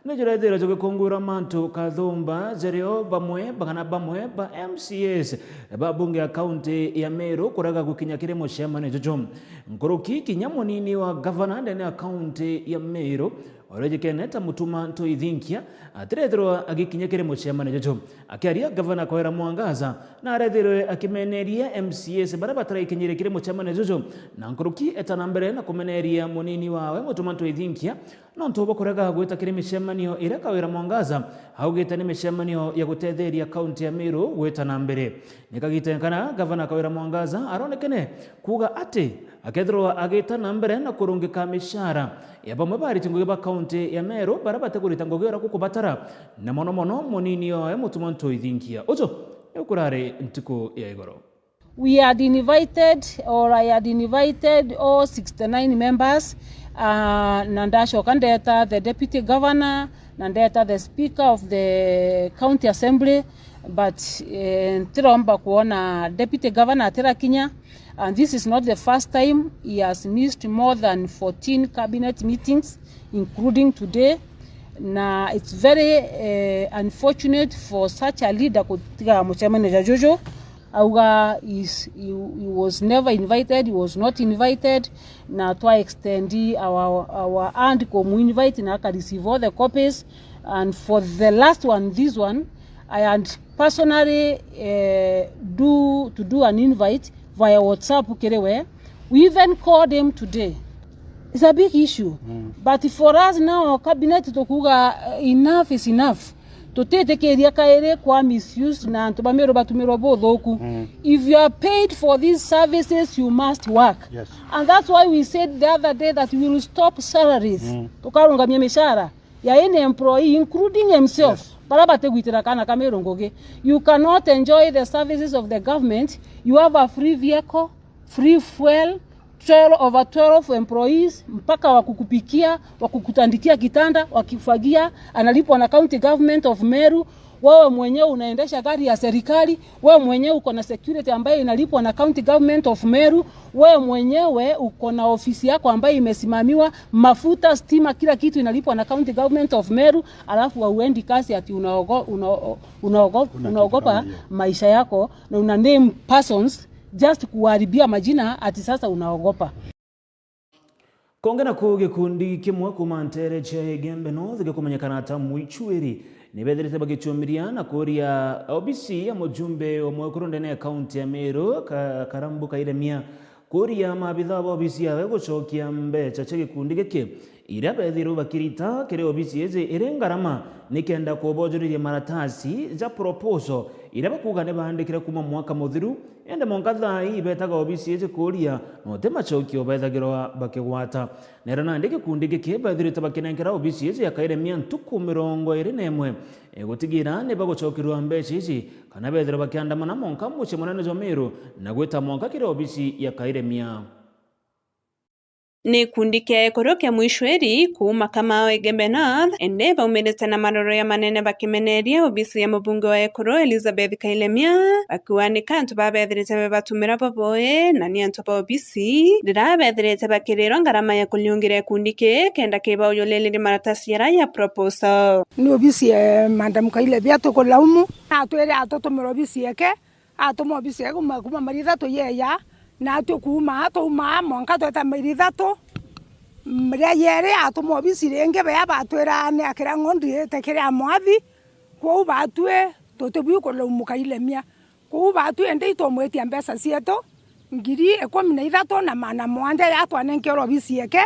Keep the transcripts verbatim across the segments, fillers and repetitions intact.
Ni jurethirwe jugikungwirwa mantu kathumba, jario bamwe, kana bamwe ba M C As ba bunge ya kaunti ya Meru kurega gukinya kiri mucemanio juju. Nkuruki kinya munini wa gavana ndene ya kaunti ya Meru, uria ujikene ta Mutuma Ntoithinkia, atirethirwa agikinya kiri mucemanio juju. Akiaria, gavana Kawira Mwangaza na arethirwe akimeneria M C As baria bataraikinyire kiri mucemanio juju, na nkuruki eta na mbere na kumeneria munini wawe Mutuma Ntoithinkia, nontu bwa kurega gwita kiri micemanio iria Kawira Mwangaza augite ni micemanio ya gutetheria kaunti ya Meru gwita na mbere. Ni kagitene kana gavana Kawira Mwangaza aronekene kuuga ati akethirwa agita na mbere na kurungika micara ya bamwe ba ariti ngugi ba kaunti ya Meru baria batikurita ngugi uria gukubatara, na mono mono munini oe Mutuma Ntoithinkia. Uju ni kurari ntuku ya igoro. We had invited, or I had invited all sixty-nine members, uh, na ndacoka ndeta the deputy governor, na ndeta the speaker of the county assembly, but, eh, ntiromba kuona deputy governor atirakinya, and this is not the first time he has missed more than fourteen cabinet meetings, including today, na it's very, eh, unfortunate for such a leader kutiga mucemanio ja juju. Auga is, he, he was never invited, he was not invited, na twa extend our, our hand kumu invite na aka receive all the copies, and for the last one, this one, I had personally, eh, do, to do an invite via WhatsApp kiri we. We even called him today. It's a big issue. Mm. But for us now, cabinet tukuga, eh, enough is enough. Tutitikiria kairi kwa misuse na antu ba Meru batumirwa buthuku. Mm. If you are paid for these services, you must work. Yes. And that's why we said the other day that we will stop salaries. Mm. Tukarungamia mishara ya any employee, including himself, yes, baria batigwitira kana ka Meru ngugi. You cannot enjoy the services of the government. You have a free vehicle, free fuel, twelve, over twelve employees, mpaka wa kukupikia, wa kukutandikia kitanda, wa kufagia, analipwa na County Government of Meru. Wewe mwenyewe unaendesha gari ya serikali, wewe mwenyewe uko na security ambayo inalipwa na County Government of Meru, wewe mwenyewe uko na ofisi yako ambayo imesimamiwa, mafuta, stima, kila kitu inalipwa na County Government of Meru, alafu hauendi kazi ati unaogo-, unaogo-, unaogo-, unaogopa maisha yako na una name persons just kuharibia majina ati sasa unaogopa. Konge na kuu, gikundi kimwe kuuma nteere cia Igembe North gikumenyekana ta Mwichuiri ni bethirite bagichumiria na kuuria obisi ya mujumbe umwe kuru ndene ya kaunti ya Meru, Ka-, Karambu Kairemia, kuuria maabitha ba obisi yawe gucokia mbeca cia gikundi giki iria bethirwe bakirita kiri obisi iji iri ngarama, nikenda kubojoriria maratasi ja proposal iria bakuuga ni baandikire kuuma mwaka muthiru. Indi mwanka thaa ii betaga obisi iji kuuria, na uti macokio bethagirwa bakigwata. Nera nandi gikundi giki bethirite bakinenkera obisi iji ya Kairemia ntuku mirongo iri na imwe, e, gutigira ni bagucokerua mbeca iji, kana bethirwe bakiandamana mwanka mucii munene jwa Meru na gwita mwanka kiri obisi ya Kairemia. Ni gikundi kia ekuru kia Mwichuiri kuuma Kamao Igembe North, indi baumirite na maroro ya manene bakimeneria obisi ya mubunge wa ekuru Elizabeth Kailemia, bakiuga ni ka antu babethirite bebatumira boboi na ni antu ba obisi riria bethirite bakirirwa ngarama ya kuriungira gikundi kii kenda kibaujuririria maratasi jaria ja proposal. Ni obisi ya Madam Kailemia tukulaumu, atwire atutumira obisi yake, atuma obisi yake kuma, kuma mairi ithatu yeya, na atwi kuuma, twauma mwanka tweta mairi ithatu. Ria yeri atuma obisi ringi, bea batwira ni akira ng'ondi ite kiri amwathi, kwou batwi tutibui kulaumu Kailemia. Kwou batwi indi itwamwitia mbeca cietu ngiri ikumi na ithatu na maana mugwanja ya twanenkerwe obisi yake,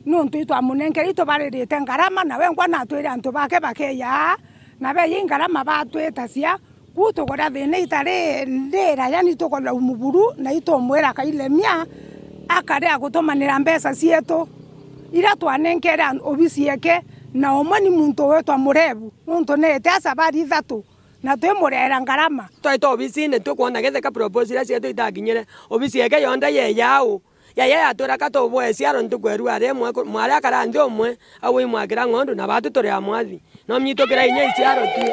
niuntu itwamunenkere itubaririte ngarama, na wengwa natwire antu bake bakeya, na beya ingarama batwitacia. Kuu tugura thina itari ndira, yani tukulaumu buru, na itumwira Kailemia akarea gutumanira mbeca cietu iria twanenkere an-, obisi yake, na umwe ni muntu witwa Murebu, nuntu neete a sabari ithatu, na twimurera ngarama. Twaita obisine tukwona githeka proposal iria cietu itakinyire, obisi yake yonthe yeya au. Yaya yatwira ka tubwe ciaro ntuku erua ari mwe, mwari akara nthi umwe, au imwakira ng'ondu, na batu turi amwathi. No mnyitukira inya iciaro tu.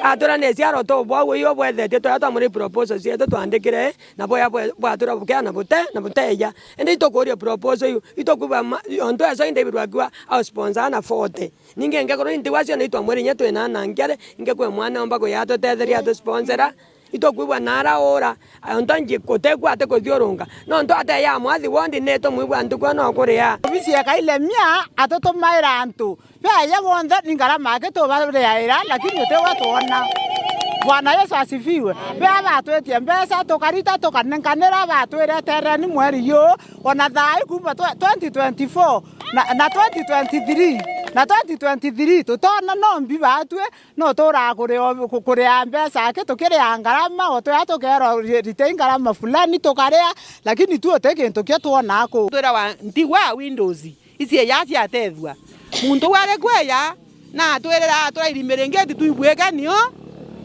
Atwira ni ciaro tu bwau iyo bwethetie, turia twamuri proposal cietu twandikire, na boya bwe-, bwatwira bukea na bute-, na buteja. Indi itukuria proposal iu, itukwigua ma-, ontu eso indi ibirwa akiuga au sponsor na forty. Ningi ngekorwo intigwa cio ni itwamwira inya twina na nkiari, inge kwi mwana omba kuya atutetheria atusponsera. Itukwigua nara ura, ontu nji kutekua ati kuthiurunga. Nontu ateya mwathi wondi ni tumwigua ntuku no kuria. Obisi ya Kailemia atutumaira antu. Beya bonthe ni ngarama aki tubariaira, lakini utigwa twona. Bwana Yesu asifiwe. Beya batwitie mbeca, tukarita, tukanenkanira, batwire, "Etereni mweri yu." Ona thaa ii kuuma twe-, twenty twenty-four na, na twenty twenty-three, na twenty twenty-three, tutona no mbi batwi, no turaa kuria, ku-, kuria mbeca aki, tukiria ngarama, o twea tukerwa ri-, ritei ngarama fulani, tukaria, lakini tu uti kintu kio twona ku. Twirawa ntigwa windows. Ici eya ciatethua. Muntu uu ari kweya, na atwirira aturairi miringiti twibuike nio,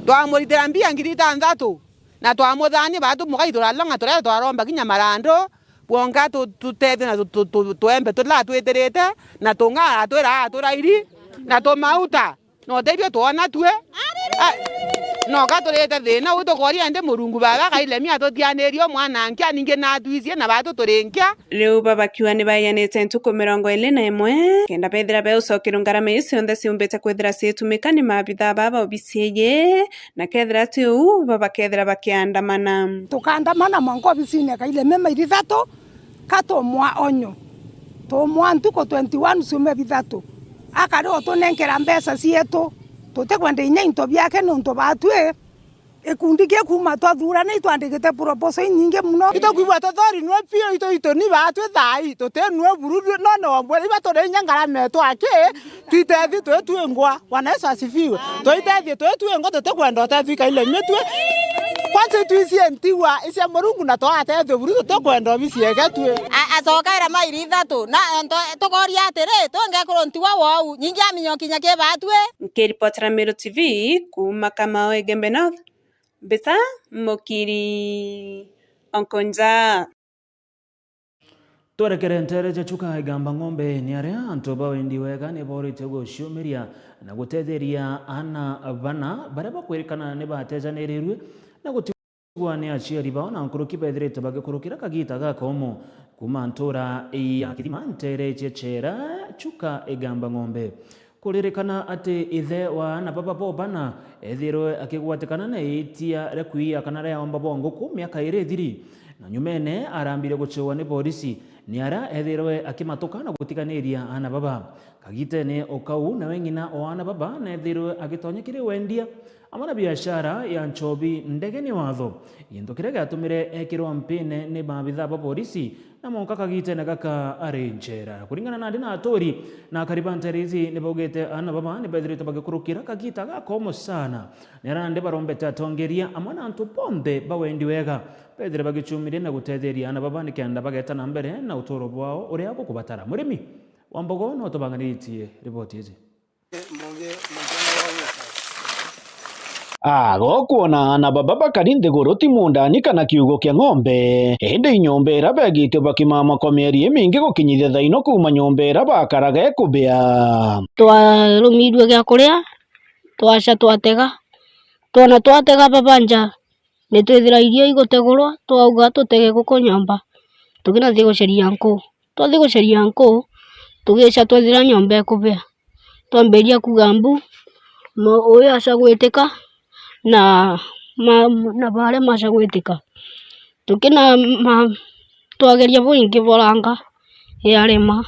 twamuritira mbia ngiri itanthatu, na twamuthania batu mugai turalonga turia twaromba kinya marandu, bwonka tu-, tutethue na tu-, tu-, tu-, tuembe turia atwitirite, na tunga atwira aturairi, na tumauta. No tebio twona tue. Ah, no gaturite thina uu tukoria indi Murungu baba Kailemia atutianirie mwanankia ningi natwicie na batu turinkia. Riu babakiuga ni baianite ntuku mirongo iri na imwe kenda bethira beucokerwa ngarama iu cionthe ciumbite kwithira ciitumika ni maabithaa baba obisi iji, na kethira ti uu babakethira bakiandamana. Tukaandamana mwanka obisine ya Kailemia mairi ithatu. Ka tumwa onyo. Tumwa ntuku twenty-one ciumia bithatu. Akari utunenkera mbeca cietu. Tutikwenda inya into biake niuntu batwi. Gikundi kia kuuma twathurana itwandikite proposal inyingi muno. Itukwigua tuthori nwe piu, itu, itu ni batwi thaai, tuti nwe buru, no, no, mbwe, iba turi inya ngarama etu aki, twitethi twi twingwa. Bwana Yesu asifiwe. Twitethie twi twingwa, tutikwenda utethio ikaile mitwe. Kwanza itwicie ntigwa icia Murungu na twatethio buru, tutikwenda obisi yeke twi. A-, acokaira mairi ithatu, na onto tukoria atiri, tungekuru ntigwa wou, nyingi aminyo kinya ki batwi. Nkiripotera Meru T V kuuma Kamau Igembe North, mbita Mukiri Onkonja. Twerekere nteere cia Chuka Igamba Ng'ombe, ni aria antu ba wendi wega ni booritie guciumiria na gutetheria aana bana baria bakwirikana ni batejaniriirue na gutigwa ni aciari bao na nkuruki bethirite bagikurukira kagiita gakomu kuuma ntuura ya Kithima, nteere cia Chera, Chuka Igamba Ng'ombe. Kuririkana ati ithe wa aana baba bo bana ethirwe akigwatikana na itia ria kwiya kana ria omba bwa nguku miaka iri ithiri, na nyumene arambire guciwa ni borisi ni aria ethirwe akimatuka na gutiganiria aana baba. Kagitene o kau, nawe ng'ina o aana baba neethirwe agitonya kiri wendia amwe na biashara ya nchobi ndege ni watho, gintu kiria giatumire ekirwa mpine ni maabithaa ba borisi, na mwanka kagitene gaka ari ncheera. Kuringana nandi na aturi na akari ba nteere ici, ni baugite aana baba ni beethirite bagikurukira kagiita gakomo sana. Ni aria nandi barombete atongeria amwe na antu bonthe ba wendi wega beethire bagicumirie na gutetheria aana baba nikenda bageeta na mbere na uturo bwao uria bukubatara. Murimi wa Mbogo no tubanganitie riboti iji. Agokwona aana baba bakari nthiguru ti mundani kana kiugo kia ng'ombe, indi i nyomba iria beegite bakimama kwa mieri imingi gukinyithia thaino kuuma nyomba iria bakaraga ikubia. Twarumirue gia kuria, twaca twatega, twona twatega baba nja, ni twithira irio igutegurwa, twauga tutege guku nyomba, tukinathi gucaria nku. Twathi gucaria nku, tugica twethira nyomba ikubia. Twambiria kuuga mbu, ma-, uyu aca gwitika, na ma-, na baria maca gwitika. Tukina ma-, twageria bwingi boranga, yarema.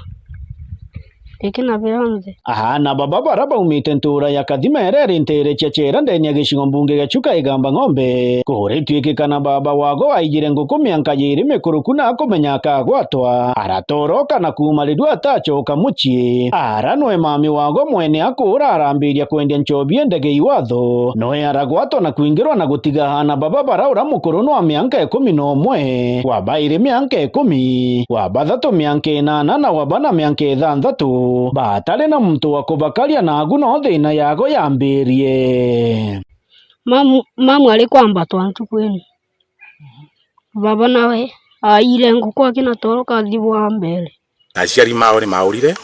Ikina bionthe. Aana baba baria baumite ntuura ya Kathima iria iri nteere cia Chera ndene ya gicigo mbunge gia Chuka Igamba Ng'ombe, kurituikikana baba wago aijire nguku mianka yiri mikuruku na akumenya akagwatwa, aratoroka na kuuma riu atacoka mucii. Ara nwe mami wago mwene akuura arambiria kwendia nchobi ndege i watho, noe aragwatwa na kwingirwa na gutiga aana baba bara uria mukuru nwa mianka ikumi na umwe, wa bairi mianka ikumi, wa bathatu mianka inana, na wa bana mianka ithanthatu, batari na muntu wa kubakaria, na agu no thina yago yambirie. Mamu, mamu ari kwambatwa ntuku ino. Baba nawe aire nguku akina toro kathi bwa mbere. Na aciari mao ni maurire,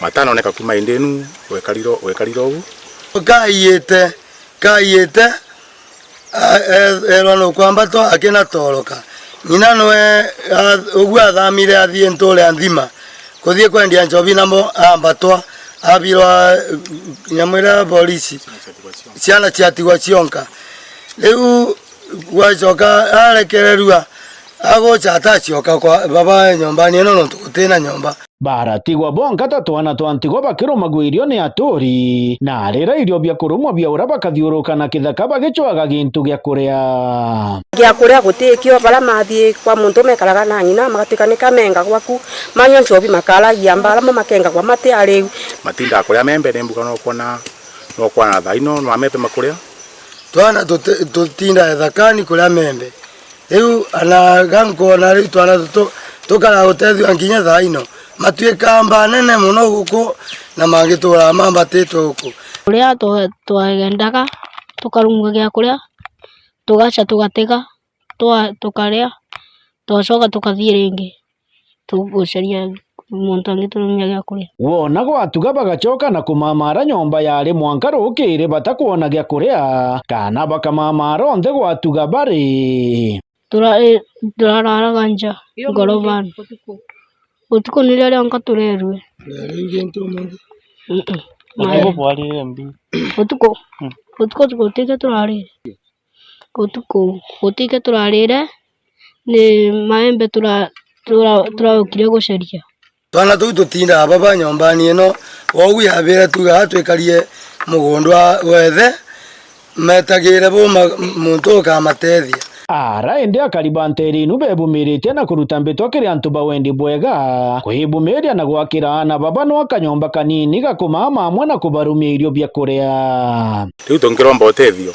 matanoneka kuuma indi inu wekariro, wekariro uu. Ukaiite Kaiyite, a-, e-, eerwa nukwambatwa, akina toroka. Ng'ina nwe a-, ugwe athamire athii ntuure ya nthima, kuthii kwendia nchobi namo aambatwa, abirwa, eh, nyamu iria borisi, ciana ciatigwa cionka. Riu gwacoka arekererua, agocha atacioka kwa baba nyomba nieno nontu gutina nyomba. Baratigwa bonka ta twana twa ntigwa bakirumagua irio ni aturi, na rira irio bia kurumwa bia uria bakathiuruka na kithaka bagicwaga gintu gia kuria. Gia kuria gutikio, baria mathii kwa muntu mekaraga na ng'ina, magatuika ni kamenga gwaku, manyua nchobi makaragia mbara, mo makengagwa mati ariu. Matindaga kuria membe, ni mbuga no kwona, no kwona thaa ino, no amebe makuria. Twana tuti-, tutindaga ithakani kuria membe. Riu ana ga nkwona riu twana tutu tukara gutethua nginya thaa ino. Matuikaa mbaa nene mono guku na mangituraa mambatitwe guku. Uria twa-, twagendaga, tukarungwa gia kuria, tugacha tugatega, twa-, tukaria, twacoka tukathii ringi. Tugucaria muntu angiturumia gia kuria. Wona gwatuga bagacoka na kumamara nyomba yari mwanka rukiri batakwona gia kuria, kana bakamamara onthe gwatuga bari. Tura-, i-, turararaga nja ngorobani. Utuku ni riria rionka turerue. Mm-mm. Utuku bwarire mbi. Utuku, mm, utuku gutike turarire. Utuku gutike turarire, ni maembe tura-, tura-, turaukire gucaria. Twana tuu tutindaga baba nyombani ino, wogu yabire tugaga twikarie mugundwa wethe, metagire bu ma-, muntu ukamatethia. Ara indi akari ba nteere inu bebumiritie na kuruta mbitwa kiri antu ba wendi bwega, kwibumiria na gwakira aana baba nwa kanyomba kanini ga kumama amwe na kubarumia irio bia kuria. Riu tungiromba utethio.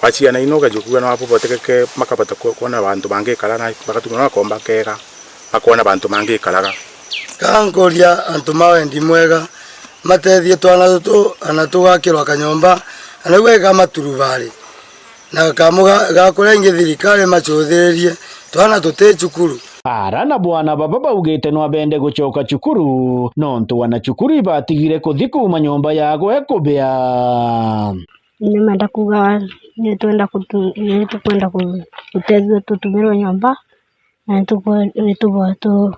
Wa ciana ino ukajukuga no apo botekeke makabota ku-, kwona bantu bangikara na bagatuma na makomba kega, bakona bantu mangikaraga. Ka nkuria antu ma wendi mwega, matethie twana tutu, ana tugakirwa kanyomba, ana gwe ga maturubari, na kamu ga, ga kuria ingi thirikari macuthiririe, twana tuti cukuru. Ara na bwana baba baugite no bende gucoka cukuru, nontu wana cukuru ibatigire kuthi kuuma nyomba yagwe kubia. Nimenda kuuga nitwenda kutu-, nitukwenda ku-, gutethua tutumirwe nyomba, na nitukwe-, nituboe tu-,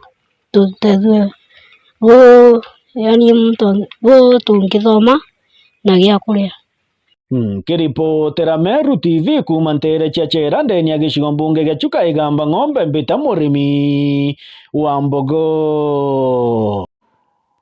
tutethue bu, yani muntu ang-, bu tungithoma na gia kuria. Nkiripotera Meru T V kuuma nteere cia Chera ndene ya gicigo mbunge gia Chuka Igamba Ng'ombe, mbita murimi wa mbogo.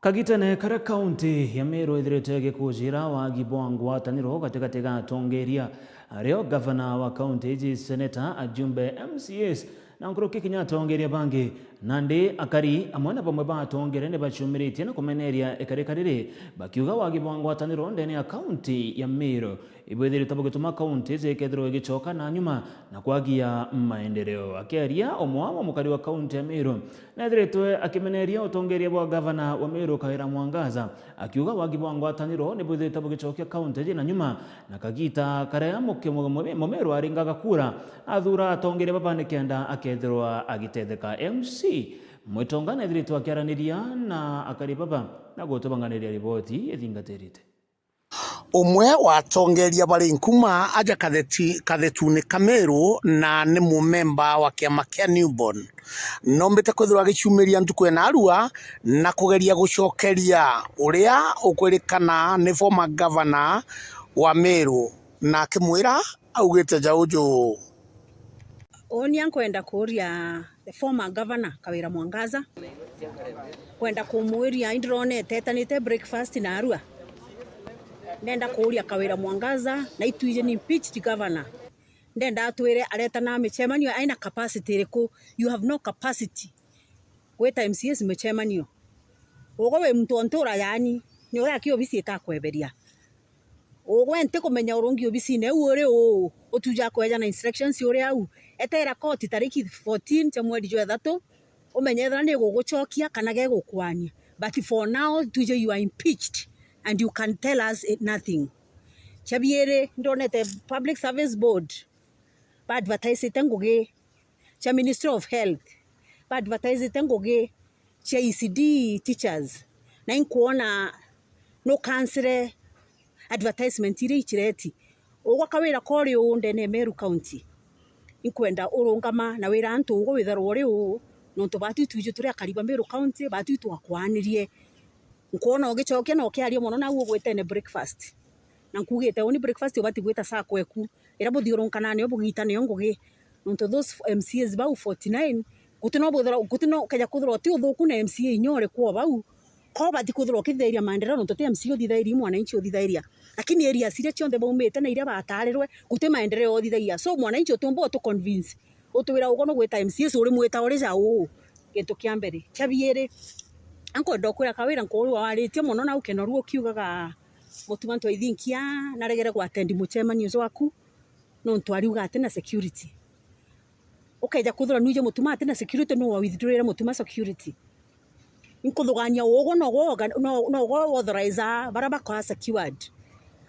Kagitene karia kaunti ya Meru ithiritwe igikujira wagi bwa ngwataniro gatigati ga atongeria, ario gavana wa kaunti iji, seneta, ajumbe, M C As, na nkuruki kinya atongeria bangi, nandi akari amwe na bamwe ba atongeria ni baciumiritie na kumeneria ikarika riri, bakiuga wagi bwa ngwataniro ndene ya kaunti ya Meru ibwithiritwe bugituma kaunti iji ikethirwa igicoka na nyuma na kwagia maendeleo. Akiaria, umwe wa mukari wa kaunti ya Meru neethiritwe akimeneria utongeria bwa gavana wa Meru Kawira Mwangaza, akiuga wagi bwa ngwataniro ni bwithiritwe bugicokia kaunti iji na nyuma, na kagita karia muki-, mu-, mu-, Mumeru aringaga kura, athura atongeria baba nikenda akethirwa agitetheka. M C Mwitonga neethiritwe akiaraniria na akari baba na gutubanganiria riboti ithingatirite. Umwe wa atongeria bari nkuma aja katheti-, kathetuni ka Meru na ni mumemba wa kiama kia Newborn, noombite kwithirwa agiciumiria ntuku ya naarua na kugeria gucokeria uria ukwirikana ni former governor wa Meru, na akimwira augite ja uju. Uuni nkwenda kuuria the former governor Kawira Mwangaza, kwenda kumwiria, indironete etanite breakfast naarua. Ndenda kuuria Kawira Mwangaza, na itwiji ni impeached governor. Ndenda atwire aretana micemanio aina capacity iriku? You have no capacity gwita M C As micemanio. Ugwe wi muntu o ntura yaani, ni uria aki obisi ikakweberia. Ugwe ntikumenya urungi obisine iu uri uu, utuja kweja na instructions uri au. Eteera koti tariki fourteen cia mweri jwa ithatu, umenye ethira ni igugucokia kana gegukwania. But for now, twije you are impeached and you can tell us, eh, nothing. Cia biiri, ndonete Public Service Board ba advertisite ngugi cia Ministry of Health, ba advertisite ngugi cia E C D teachers, na inkwona no cancel advertisement iria icireti. Ugwe kawira kori uu ndene ya Meru County, inkwenda urungama na wira antu ugwe witharwa uri uu, nontu baatu itwiji turi akari ba Meru County, baatu itwakwaanirie. Nkwona ugicokia na ukiaria mono nau ugwitene breakfast. Na nkugite uni breakfast ubati gwita sacco eku. Iria buthiurunkana nayo bugita nayo ngugi. Nontu those M C As bau forty nine, guti no bwithirwa, guti no ukeja kwithirwa uti uthuku na M C A inya uriku o bau. Ko bati kwithirwa ukithithairia maendeleo nontu ti M C A uthithairia, i mwananchi uthithairia. Lakini areas iria cionthe baumite na iria batarirwe, guti maendeleo uthithagia. So mwananchi utiumba utu convince. Utwira ugwe nugwita M C As, urimwita uri ja uu? Gintu kia mbere. Kia biiri, ankwenda ukwira kawira nkuurua waritie mono nau Kenoru ukiugaga Mutuma Ntwaithinkia naregere gwatendi mucemanio jwaku nontu ariuga atina security. Ukeja kwithirwa nwiji Mutuma atina security, nuu wa withdrawire Mutuma security? Inkuthugania ugwe nogwe organ-, no-, nogwe authorize baria bakaa secured.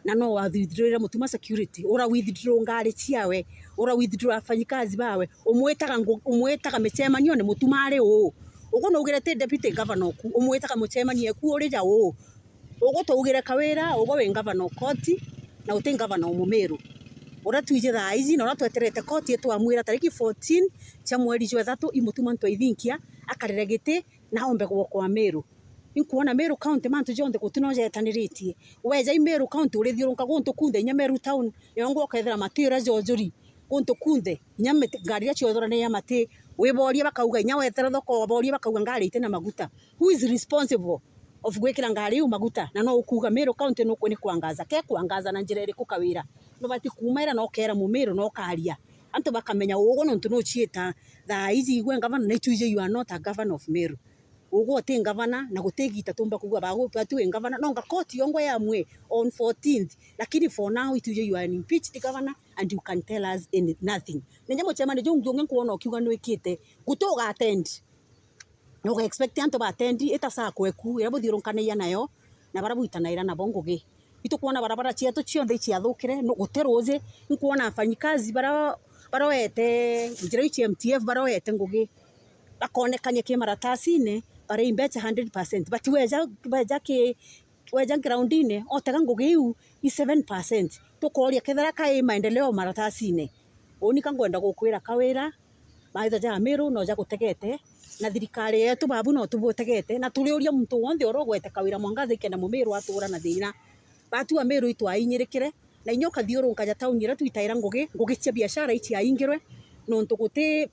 Na no wa withdrawire Mutuma security, ura withdraw ngari ciawe, ura withdraw afanyikazi bawe, umwitaga ngu-, umwitaga micemanione Mutuma ari uu? Ugwe naugire ti deputy governor oku, umwitaga mucemanie eku uri ja uu? Ugwe twaugire kawira, ugwe wi ngavana o koti, na uti ngavana o Mumiru. Uria twiji thaa iji, na uria tweterete koti itwamwira tariki fourteen cia mweri jwa ithatu, i Mutuma Ntwaithinkia akarire giti, na ombe gwokwa Miru. Inkwona Miru County mantu jonthe guti no jetaniritie. Weja i Miru County urithiurunka guntu kunthe, inya Miru Town, yongwa ukethira mati uria jojuri guntu kunthe, inya miti-, ngari iria ciothorania mati, wiboria bakauga, inya wetera thoko, waboria bakauga ngari itina maguta. Who is responsible of gwikira ngari iu maguta? Na no ukuuga Meru County nuku-, ni kwangaza. Ke kwangaza na njira iriku kawira? Nubati kuuma ira na ukeera Mumiru na ukaria. Antu bakamenya ugwe nontu nuciita thaa iji igwe ngavana na itwiji you are not a governor of Meru. Ugwe uti ngavana na guti igita tumba kuuga bagu-, batu wi ngavana. Nonga koti yongwa yamwe on fourteenth, lakini for now itwiji you are an impeached governor and you can tell us any, nothing. Ninye mucemani juu ungi ungi nkwona ukiuga nwikite, guti uga attend. Na uga expect antu ba attend, ita sacco eku iria buthiurunkanagia nayo na baria bwitanaira nabo ngugi. Itukwona barabara cietu cionthe iciathukire, no, guti ruuji. Nkwona afanyikazi baria, baria oete njira iu cia M T F, baria oete ngugi, bakonekania ki maratasine, bari mbecha hundred percent. But weja, weja ki, weja groundine, otega ngugi iu i seven percent. Tukoria kethira kai maendeleo maratasine. Uni ka ngwenda gukwira kawira, maitho ja Meru no jagutegete, na thirikari yetu babu no tubutegete, na turiuria muntu wonthe uria ugwete kawira mwangaza ikenda Mumiru atura na thina. Batu a Meru itwainyirikire, na inya ukathiurunka ja tauni iria twitaira ngugi, ngugi cia biashara iciaingirwe, nontu guti,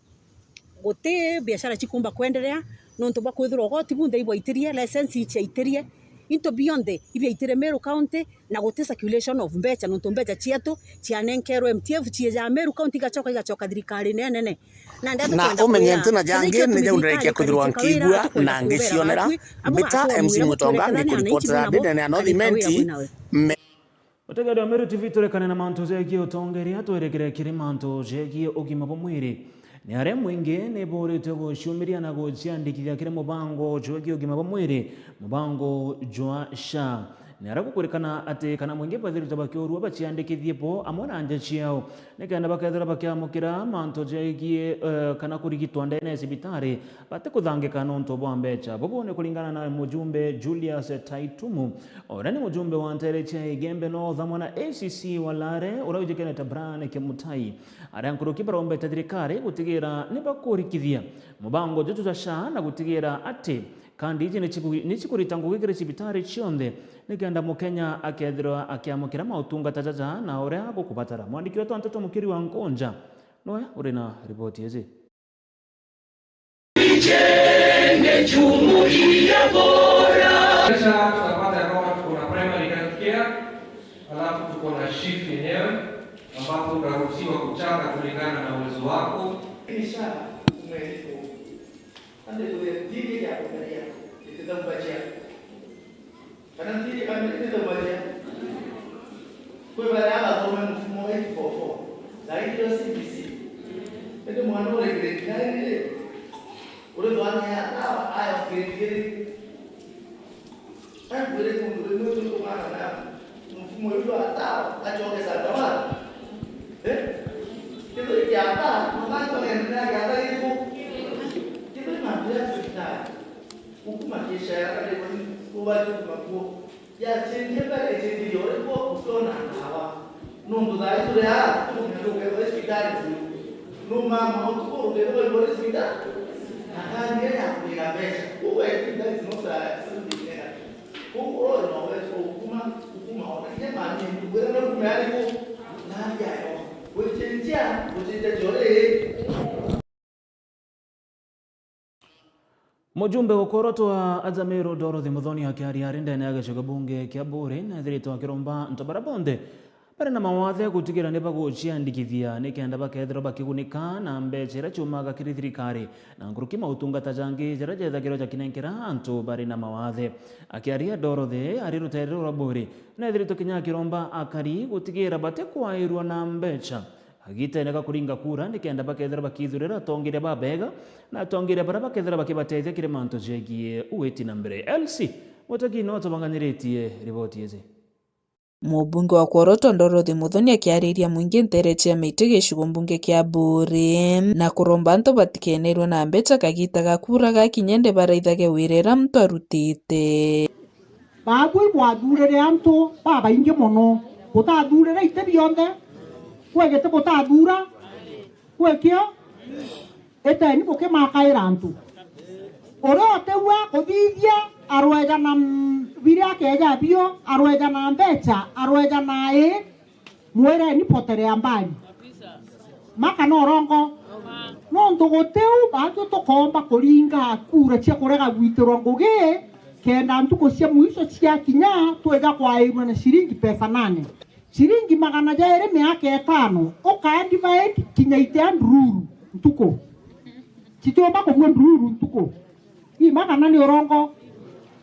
guti biashara cikumba kwenderea, nontu bwa kwithirwa ugoti bunthe ibwaitirie, license iciaitirie, into bionthe ibiaitire Meru County, na guti circulation of mbecha, nontu mbecha cietu cianenkerwe M T F, ciejaa Meru County, igacoka, igacoka thirikari nene nene. Na ndeto Na twenda umenye kwira, nti na jangi, kethira ni jau ndirikia kwithirwa nkiigua na ngicionera. Mbita M C Mutonga, ngikuripotera ndinene ya North Imenti. Me- Mutegeri wa Meru T V, turekane na mantu jegie utongeria, twerekere kiri mantu jegie ugima bwa mwiri. Ni aria mwingi ni buritwe guciumiria na guciandikithia kiri mubango jwegie ugima bwa mwiri, mubango jwa SHA. Ni aria gukurikana ati kana mwingi bathirite bakiurua baciandikithie bo amwe na nja ciao, nikenda bakethira bakiamukira mantu jegie, eh, kana kurigitwa ndene ya cibitari, batikuthangika nontu bwa mbecha. Bubu ni kuringana na mujumbe Julius Taitumu, uria ni mujumbe wa ntere cia Igembe North amwe na A C C wa Lare, uria ujuikanite Brian Kimutai. Aria nkuruki barombete thirikari gutigira nibakurikithia mubango juju jwa SHA na gutigira ati kandi iji ni ciku-, ni cikurita ngugi kiri cibitari cionthe, nikenda Mukenya akethirwa akiamukira mautungata jaja na uria gukubatara. Mwandiki wetu wa nteto Mukiri wa Nkunja noe uri na riboti iji. Tujenge jumuiya bora. Kisha tutapata ya kwamba tuko na primary health care, alafu tuko na SHIF yenyewe, ambapo utaruhusiwa kuchanga kulingana na uwezo wako. Kisha umeliko. Ande tuwe ndini ya kuangalia, ititaubacia. Kana ntiri, kana ntiri taubagia. Kwi baria agathome mufumo eight four four. Zaidi ya C B C. Indi mwana uri grade nine ri, uri thwani ya dawa, aya grade iri. Ai, kwiri kundu rimwe turi kumana na mufumo uyu wa dawa, achongeza dawa. Eh? Kitu iki ata, mama achongeza dawa, ata iriku? Kitu ni mambo ya hospitali. Ukuma kisha ya kale kwa ni, ubali kuma kuo. Ya chenje pale, chenje yore kwa kutona dawa. Nuntu thaa ii turi aa, tukethwa cibitari. Nu mama utuku rukethwa ibore cibitari. Na kandi iria ya kuiga mbeca. Uu eti, that is not a something negative. Uu uu no wetwa ukuma, ukuma ona inya mami ndugu iria no kume ariku. Na aria yo. Wicenjia, wicenjia jori. Mujumbe wa Kworoto wa Azamiru Dorothy Muthoni akiaria ari ndene ya gicigo bunge kia Buuri, neethiritwe akiromba antu baria bonthe bari na mawathe gutigira ni baguciandikithia nikenda bakethirwa bakigunika na mbeca iria ciumaga kiri thirikari, na nkuruki mautungata jangi jaria jethagirwa jakinenkera antu bari na mawathe. Akiaria, Dorothy ari ruteere ruu rwa Buuri, neethiritwe kinya akiromba akari gutigira batikwairwa na mbeca. Agitene ga kuringa kura nikenda bakethira bakithurira atongeria babega na atongeria baria bakethira bakibatethia kiri mantu jegie witi na mbere. Elsie Mutegi no atubanganiritie riboti iji. Mubunge wa Kworoto Dorothy Muthoni akiariria mwingi ntere cia Miti gicigo mbunge kia Buuri na kuromba antu batikenerwe na mbeca kagita ga kura gakinya indi baraithage wira iria muntu arutite. Baabui bwathurire antu babaingi mono, butathurire iti bionthe, kwi giti butathura, kwi kio, iteni bukimakaira antu. Uria utigua kuthithia, arweja na, mm, biria akeja bio, arweja na mbeca, arweja na ii, mwireni potere ya mbari. Ma kana urongo? Nontu gutiu baatwi tukoomba kuringa kura cia kurega gwitirwa ngugi, kenda ntuku cia mwisho ciakinya, twija kwairua na ciringi pesa nane. Ciringi magana jairi miaka itano, ukaa divide kinya itia ndururu ntuku. Citiumba kumua ndururu ntuku. Ima kana ni urongo?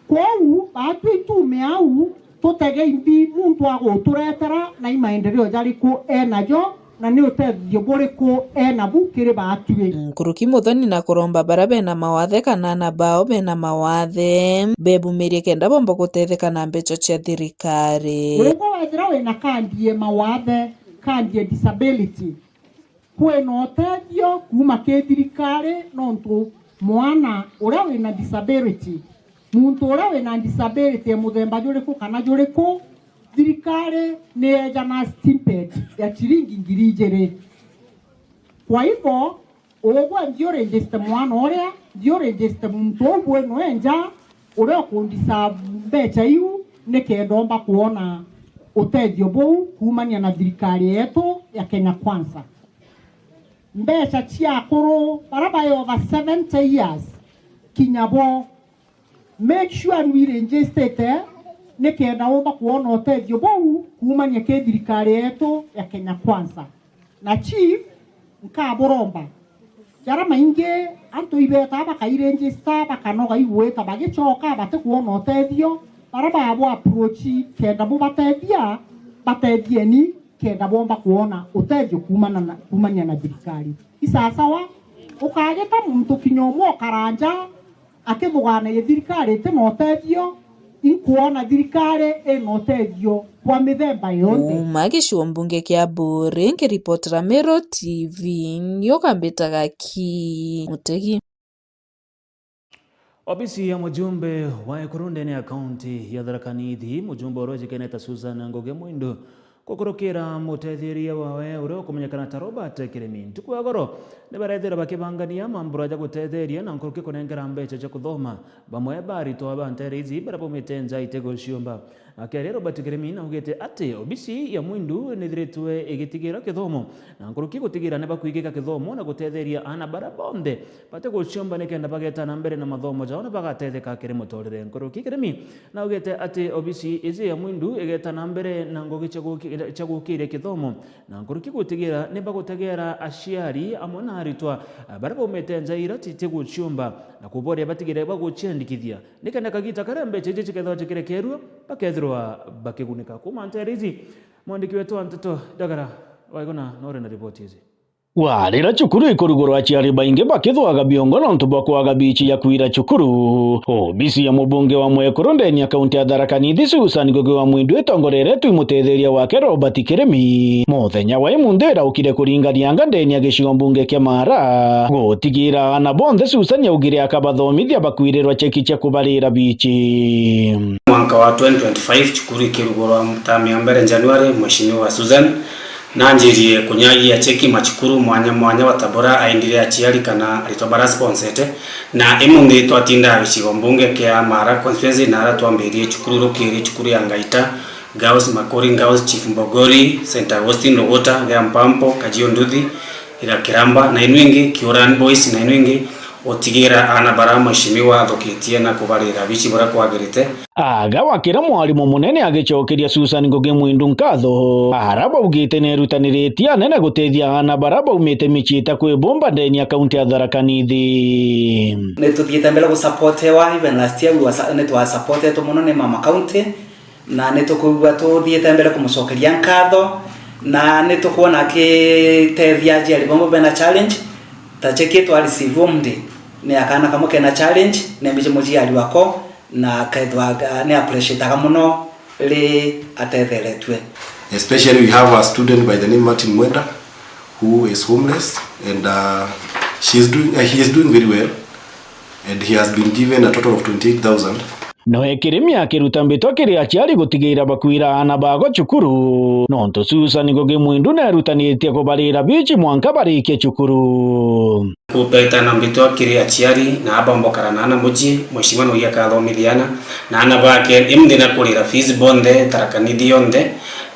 Kwou, baatwi itume au, tutege imbi muntu aguturetera na i maendeleo jariku enajo, na ni utethio buriku enabu kiri baatwi. Nkuruki Muthoni na kuromba baria bena mawathe kana ana bao bena mawathe bebumirie kenda bomba gutetheka na mbeca cia thirikari. Uguo wethira wina kandi ya mawathe, kandi ya disability, kwina utethio kuuma ki thirikari, nontu mwana uria wina disability, muntu uria wina disability ya muthemba juriku kana juriku, thirikari ni yeja na stipend ya ciringi ngiri ijiri. Kwa hivyo, ugwe nthi uregister mwana uria, nthi uregister muntu uu bwenu enja, uria ukundisavu mbeca iu, nikenda omba kwona utethio buu kuumania na thirikari yetu ya Kenya Kwanza. Mbeca cia akuru baria bai over seventy years, kinya bo, make sure nwiregister nikenda umba kwona utethio buu kuumania ki thirikari yetu ya Kenya Kwanza. Na chief, nkaburomba, jaria maingi antu ibetaa bakairegister, bakanoga igwita, bagicoka batikwona utethio, baria babu approach kenda bubatethia, batethieni kenda bomba kwona utethio kuumana na, kuumania na thirikari. Isasawa, ukagita muntu kinya umwe ukaranja, akithuganagia thirikari iti na utethio, inkwona thirikari ina utethio bwa mithemba yonthe. Kuuma gicigo mbunge kia Buuri, nkiripotera Meru T V, nioka mbitaga Ki Mutegi. Obisi ya mujumbe wa ekuru ndene ya kaunti ya Tharaka Nithi, mujumbe uria ujikene ta Susan Ngugi Mwindu, gukurukira mutetheria wawe uria ukumenyekana ta Robert Kirimi. Ntuku ya goro, ni barethira bakibangania mambura ja gutetheria na nkuruki kunengera mbeca cia kuthoma bamwe ba aritwa ba nteere iji baria baumite nja itiguciumba. Akiaria, Robert Kirimi naugite ati obisi ya Mwindu nithiritwe igitigira kithomo na nkuruki gutigira ni bakwigika kithomo na gutetheria aana baria bonthe batiguciumba nikenda bageta na mbere na mathomo jao na bagatetheka kiri muturire. Nkuruki Kirimi naugite ati obisi iji ya Mwindu igeta na mbere na ngugi cia guki-, cia gukiria kithomo, na nkuruki gutigira ni bagutegera aciari amwe na aritwa, ah, baria baumite nja iria ti-, tiguciumba, na kuboria batigire baguciandikithia, nikenda kagita karia mbeca iji cikethirwa cikirekerua, bakethirwa bakigunika. Kuuma nteere iji, mwandiki wetu wa nteto Ndagara Waiguna nori na riboti iji. Warira cukuru ikurugurwa, aciari baingi bakithwaga biongo nontu bwa kwaga bichi ya kwira cukuru. Obisi ya mubunge wa mwekuru ndeni ya kaunti ya Tharaka Nithi, Susan Ngugi wa Mwindu, itongoreretwe i mutetheria wake Robert Kirimi, muthenya wa imunthi iraukire kuringania anga ndeni ya gicigo mbunge kia Maara. Gutigira aana bonthe, Susan augire akabathomithia bakwirirwa cheki cia kubarira bichi. Mwanka wa twenty twenty-five, cukuru ikirugurwa tamu ya mbere January, Mheshimiwa Susan nanjirie kunyagia cheki macukuru mwanya mwanya, bata bura aendire aciari kana aritwa bara sponsete, na imunthi twatindaga gicigo mbunge kia Maara constituency, na ara twambirie cukuru rukiri, cukuru ya Ngaita Girls, Makuri Girls, Chief Mbogori, Saint Augustine Luguta, Gea Mpampo, Kajio Nduthi, Iga Kiramba, na inu ingi, Kiuran Boys, na inu ingi, utigira aana bara mheshimiwa athukitie na kubarira bichi buria kwagirite. Aga wa kira mwarimu munene agicokeria Susan Ngugi Mwindu nkatho, ara baugite nerutaniritie anene gutethia aana bara baumite micii ta kwibumba ndeni ya kaunti ya Tharaka Nithi. Nituthiite mbere gusapotewa, even last year we were sa-, nitwasupportetwe mono ni mama county, na nitukwigua tuthiite mbere kumucokeria nkatho, na nitukwona akitethia aciari bamwe bena challenge, ta cheki twa receive umthi ni akana kamwe kena challenge, nembije muciari wako, na akethwa aga-, ni appreciataga mono ri atetheretue. Especially we have a student by the name Martin Mwenda, who is homeless, and, uh, she is doing, uh, he is doing very well, and he has been given a total of twenty-eight thousand. Noe Kirimi akiruta mbitwa kiri aciari gutigira bakwira aana bago cukuru, nontu Susan Ngugi Mwindu nerutanitie kubarira bichi mwanka barikie cukuru. Kupeta na mbitwa kiri aciari na aba mbokara na aana mucii, mheshimiwa naugia akathomithia aana na aana bake, imunthi na kurira fees bonthe, Tharaka Nithi yonthe,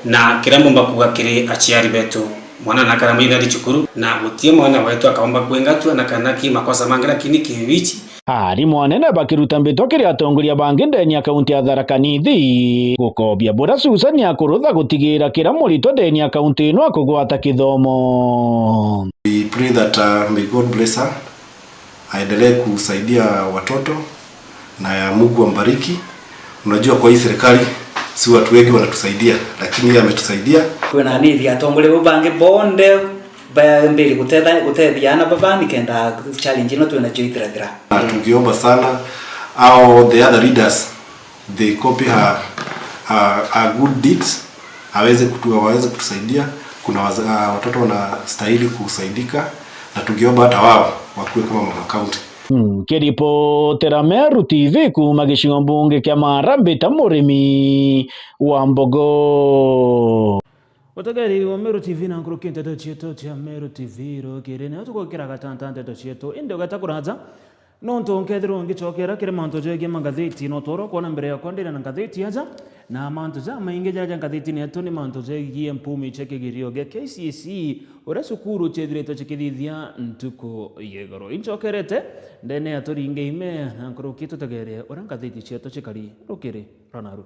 na kiria mbumba kuuga kiri aciari betu, mwana nakara maithari cukuru, na gutie mwana wetu akaumba kwingatua na kana ki makosa mangi, lakini ki bichi. Arimu anene bakiruta mbitwa kiri atongoria bangi ndeni ya kaunti ya Tharaka Nithi, gukobia buria Susan akurutha gutigira kira muritwa ndeni ya kaunti ino akugwata kithomo. We pray that, uh, may God bless her. Aendelee kusaidia watoto na ya Mungu ambariki. Unajua, kwa hii serikali si watu wengi wanatusaidia, lakini yeye ametusaidia. Kwina nithi atongoria bau bangi bonthe bambiri gutetha-, gutethia aana baba nikenda challenge ino twinacio ithirathira. Na tungeomba sana, all the other leaders, they copy her, her, her good deeds, aweze kutu-, waweze kutusaidia. Kuna waza-, ah, watoto wanastahili kusaidika, na tungeomba hata wao wakuwe kama mama county. Nkiripotera Meru T V kuuma gicigo mbunge kia Maara, mbita Murimi wa Mbogo. Utegeeri wa Meru T V na nkuruki nteto cietu cia Meru T V rukiri, nio tugukira gatanta nteto cietu, indi ugeta kuraja, nontu nkethirwa ngicokera kiri mantu jegie mangathiti, no tworo kwona mbere yakwa ndina na ngathiti aja, na mantu jamaingi jaria ja ngathitini yetu ni mantu jegie mpumi cia kigirio gia K C S E, uria cukuru ciethiritwe cikithithia ntuku ya igoro. Incokerete ndene ya turinge ime na nkuruki tutegeere uria ngathiti cietu cikari rukiri rwa naru.